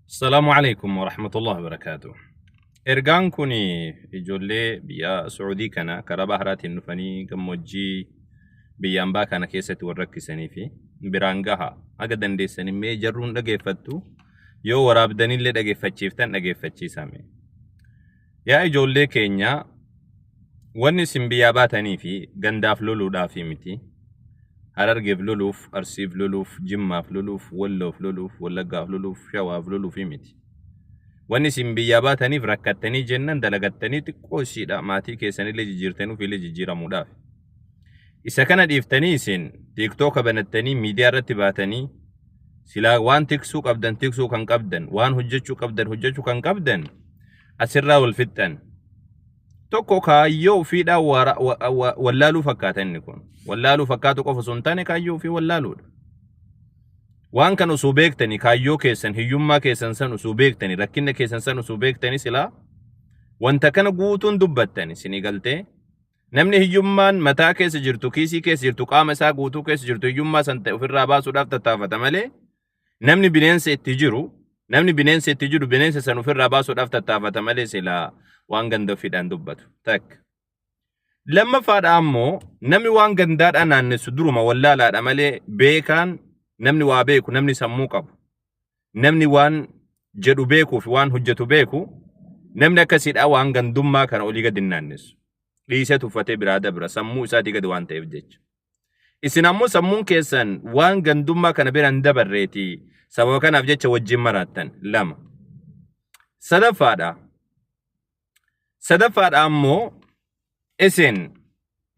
Assalaamu alaikum warahmatullahi wabarakaatuh. Ergaan kun ijoollee biyya Su'uudii kana karaa baharaatiin dhufanii gammoojjii biyya ambaa kana keessatti wal rakkisanii fi biraan gaha. Haga dandeessan mee jarruun dhageeffattu yoo waraabdanillee dhageeffachiiftan dhageeffachiisame. Yaa ijoollee keenya wanni isin biyyaa baatanii fi gandaaf loluudhaaf miti. Harargeef loluuf, Arsiif loluuf, Jimmaaf loluuf, Walloof loluuf, Wallaggaaf loluuf, Shawaaf loluuf miti. Wanni isin biyyaa baataniif rakkattanii jennan dalagattanii xiqqoo isiidha maatii keessanillee jijjiirtanii ofiillee jijjiiramuudhaaf. Isa kana dhiiftanii isin tiiktooka banattanii miidiyaa irratti baatanii silaa waan tiksuu qabdan tiksuu kan qabdan waan hojjechuu qabdan hojjechuu kan qabdan asirraa wal fixxan. Tokko kaayyoo ofiidhaa wallaaluu fakkaata inni kun. Wallaaluu fakkaatu qofa osoo hin taane kaayyoo ofii wallaaluudha. Waan kan osoo beektanii kaayyoo keessan hiyyummaa keessan san osoo beektanii rakkina keessan san osoo beektanii silaa wanta kana guutuun dubbattani isinii galtee namni hiyyummaan mataa keessa jirtu kiisii keessa jirtu qaama isaa guutuu keessa jirtu hiyyummaa san ta'e ofirraa baasuudhaaf tattaafata malee namni bineensa itti jiru namni bineensa itti jiru bineensa san ofirraa baasuudhaaf tattaafata malee silaa waan ganda ofiidhaan dubbatu. Takka. Lammaffaadha ammoo namni waan gandaadhaan naannessu duruma wallaalaadha malee beekaan namni waa beeku namni sammuu qabu namni waan jedhu beekuu fi waan hojjetu beeku namni akkasiidha waan gandummaa kana olii gadi hin naannessu. Dhiisee tuffatee biraa dabra sammuu isaatii gadi waan ta'eef jecha. Isin ammoo sammuun keessan waan gandummaa kana bira hin dabarreeti sababa kanaaf jecha wajjin maraattan lama. Sadaffaadha. Sadaffaadha ammoo isin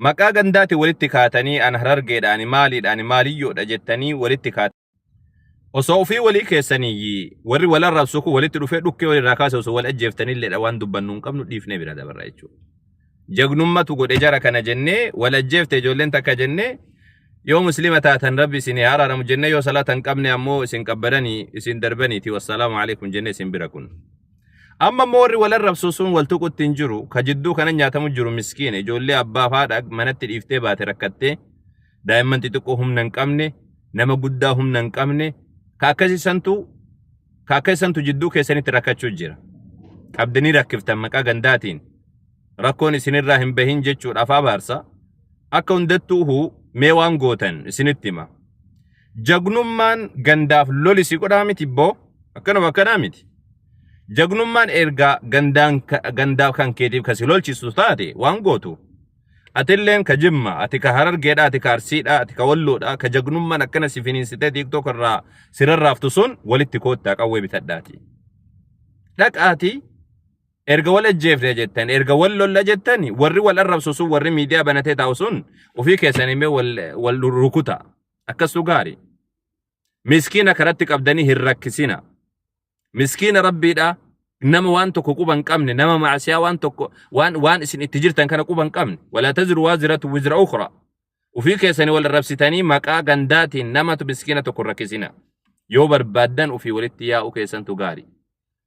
maqaa gandaatiin walitti kaatanii an harargeedha ani maaliidha ani maaliyyoodha jettanii walitti kaatanii osoo ofii walii keessanii warri wal arrabsu kun walitti dhufee dhukkee walirraa kaase osoo wal ajjeeftanilleedha waan dubbannu hin qabnu dhiifnee bira dabarra jechuudha. Jagnummatu godhe jara kana jennee wal ajjeefte ijoolleen takka jennee yoo muslima taatan rabbi isin haa araaramu jennee yoo salaata hin qabne ammoo isin qabbaranii isin darbaniiti wassalaamu alaikum jennee isin bira kun. Amma immoo warri wal arrabsu sun wal tuqutti hin jiru ka jidduu kana nyaatamu jiru miskiina ijoollee abbaa fi haadha manatti dhiiftee baate rakkattee daa'imman xixiqqoo humna hin qabne nama guddaa humna hin qabne ka akkasii santu ka akkasii santu jidduu keessanitti rakkachuu jira. Qabdanii rakkiftan maqaa gandaatiin rakkoon isinirraa hin bahin jechuudhaaf abaarsa. Akka hundattuu mee waan gootan isinitti hima. Jagnummaan gandaaf loli si godhaa miti boo akkanuma akkanaa miti. Jagnummaan ergaa gandaan gandaaf kan keetiif ka si lolchisu taate waan gootu Atilleen ka Jimma, ati ka Harargeedha, ati ka Arsiidha, ati ka Walloodha, ka jagnummaan akkana si finiinsitee TikTok irraa si rarraaftu sun walitti koottaa qawwee bitadhaati. Dhaqaati erga wal ajjeefne jettan, erga wal lolla jettan, warri wal arrabsu sun warri miidiyaa banatee taa'u sun ofii keessanii mee wal wal rukuta. Akkasuu gaari. Miskiina karatti qabdanii hin rakkisina. Miskiina Rabbiidha. Nama waan tokko quba hin qabne, nama maasiyaa waan tokko waan waan isin itti jirtan kana quba hin qabne. Walaa taziru waaziratu wizra ukhra. Ofii keessanii wal arrabsitanii maqaa gandaatiin namatu miskiina tokko hin rakkisina. Yoo barbaaddan ofii walitti yaa'uu keessantu gaari.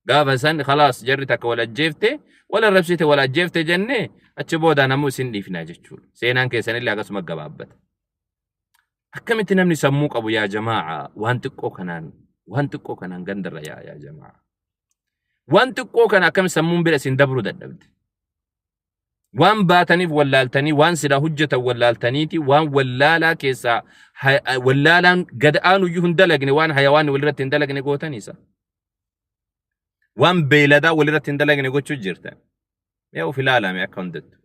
Gaafa san khalaas jarri takka wal ajjeefte, wal arrabsite wal ajjeefte jenne achi booda namuu isin dhiifna jechuudha. Seenaan keessanillee akkasuma gabaabbata. Akkamitti namni sammuu qabu yaa jamaa'a waan xiqqoo kanaan waan xiqqoo kanaan gandarra yaa yaa jamaa'a. Waan xiqqoo kana akkami sammuun bira isin dabruu dadhabde. Waan baataniif wallaaltanii waan silaa hojjetan wallaaltaniiti waan wallaalaa keessaa wallaalaan gad aanuyyuu hin dalagne waan hayawaanni walirratti hin dalagne gootaniisa. Waan beeyladaa walirratti hin dalagne gochuu jirtan. Mee of ilaalame akka hundattu.